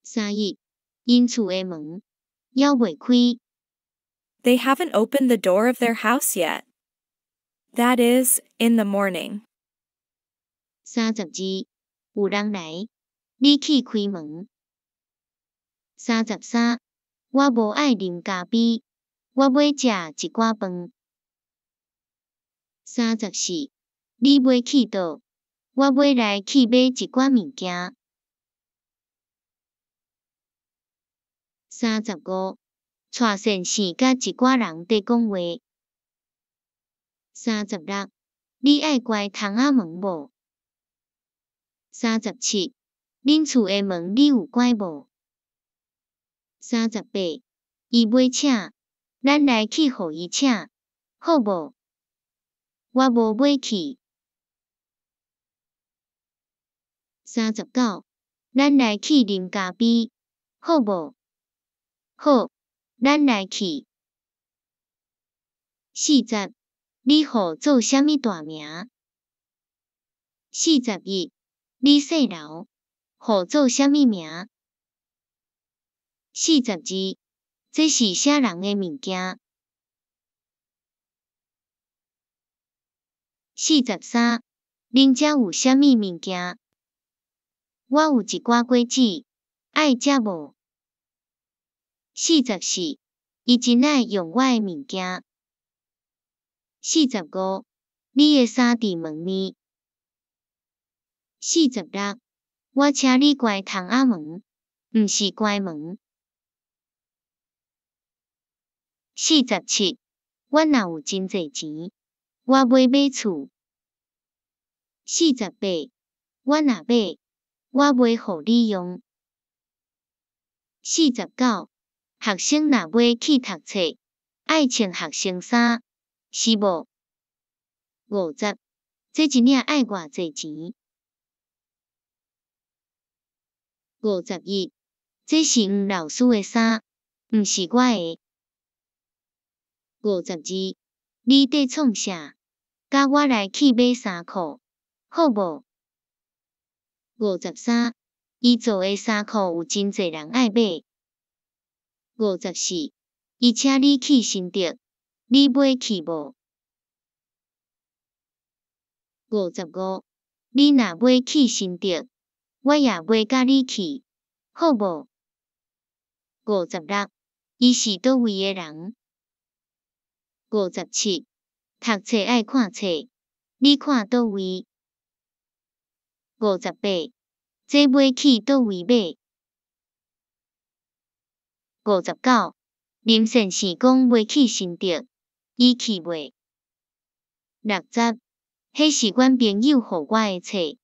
31，𪜶厝的門猶未開。 They haven't opened the door of their house yet. That is, in the morning. 32，有人來，你去開門。33，我無愛啉咖啡，我欲食一寡飯。34，你欲去佗？我欲來去買一寡物件。35，蔡先生佮一寡人佇講話。36，你愛關窗仔門無？37，恁厝的門你有關無？38，伊欲請，咱來去予伊請，好無？我無欲去。39，咱來去啉咖啡，好無？好，咱來去。40，你號做啥物大名？41，你姓劉，號做啥物名？42，這是啥人的物件？43，恁遮有啥物物件？我有一寡果子，愛食無？44，伊真愛用我的物件。45，你的衫佇門面。46，我請你關窗仔門，毋是關門。47，阮若有真濟錢，我欲買厝。48，我若買，我袂予你用。49，學生若欲去讀冊，愛穿學生衫，是無？50，這一領愛偌濟錢？51，這是黃老師的衫，毋是我的。52，你佇創啥？佮我來去買衫褲，好無？53，伊做的衫褲有真濟人愛買。54，伊請你去新竹，你欲去無？55，你若欲去新竹，我也欲佮你去，好無？56，伊是佗位的人？57，讀冊愛看冊，你看佗位？58，這欲去佗位買？59，林先生講欲去新竹，伊去袂？60，彼是阮朋友予我的冊。